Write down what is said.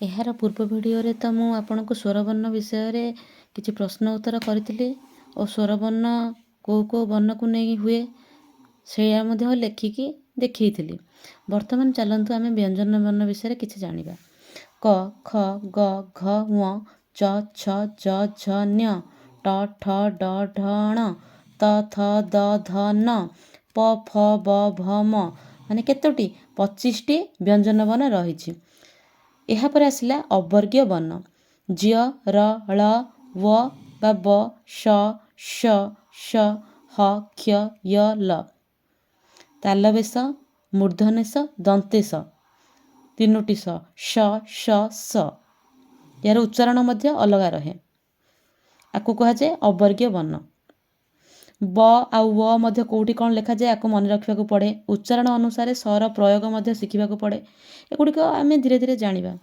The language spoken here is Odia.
ଏହାର ପୂର୍ବ ଭିଡ଼ିଓରେ ତ ମୁଁ ଆପଣଙ୍କୁ ସ୍ୱରବର୍ଣ୍ଣ ବିଷୟରେ କିଛି ପ୍ରଶ୍ନ ଉତ୍ତର କରିଥିଲି ଓ ସ୍ୱରବର୍ଣ୍ଣ କେଉଁ କେଉଁ ବର୍ଣ୍ଣକୁ ନେଇ ହୁଏ ସେଇଆ ମଧ୍ୟ ଲେଖିକି ଦେଖେଇଥିଲି। ବର୍ତ୍ତମାନ ଚାଲନ୍ତୁ ଆମେ ବ୍ୟଞ୍ଜନ ବର୍ଣ୍ଣ ବିଷୟରେ କିଛି ଜାଣିବା। କ, ଖ, ଗ, ଘ, ଙ, ଚ, ଛ, ଜ, ଝ, ଞ, ଟ, ଠ, ଡ, ଢ, ଣ, ତ, ଥ, ଦ, ଧ, ନ, ପ, ଫ, ବ, ଭ, ମ। ମାନେ କେତୋଟି? 25ଟି ବ୍ୟଞ୍ଜନ ବର୍ଣ୍ଣ ରହିଛି। ଏହାପରେ ଆସିଲା ଅବର୍ଗୀୟ ବର୍ଣ୍ଣ। ଜ୍ୟ, ର, ଳ, ୱ ବା ବ, ଶ, ଷ, ଶ, ହ, କ୍ଷ, ୟ, ଲ। ତାଲବେଶ, ମୂର୍ଦ୍ଧନ୍ୟସ, ଦନ୍ତେଶ, ତିନୋଟି ସ, ଶ, ଷ, ସ। ଏହାର ଉଚ୍ଚାରଣ ମଧ୍ୟ ଅଲଗା ରହେ। ଆକୁ କୁହାଯାଏ ଅବର୍ଗୀୟ ବର୍ଣ୍ଣ। ବ ଆଉ ୱ ମଧ୍ୟ କେଉଁଠି କ'ଣ ଲେଖାଯାଏ, ଆକୁ ମନେ ରଖିବାକୁ ପଡ଼େ। ଉଚ୍ଚାରଣ ଅନୁସାରେ ସର ପ୍ରୟୋଗ ମଧ୍ୟ ଶିଖିବାକୁ ପଡ଼େ। ଏଗୁଡ଼ିକ ଆମେ ଧୀରେ ଧୀରେ ଜାଣିବା।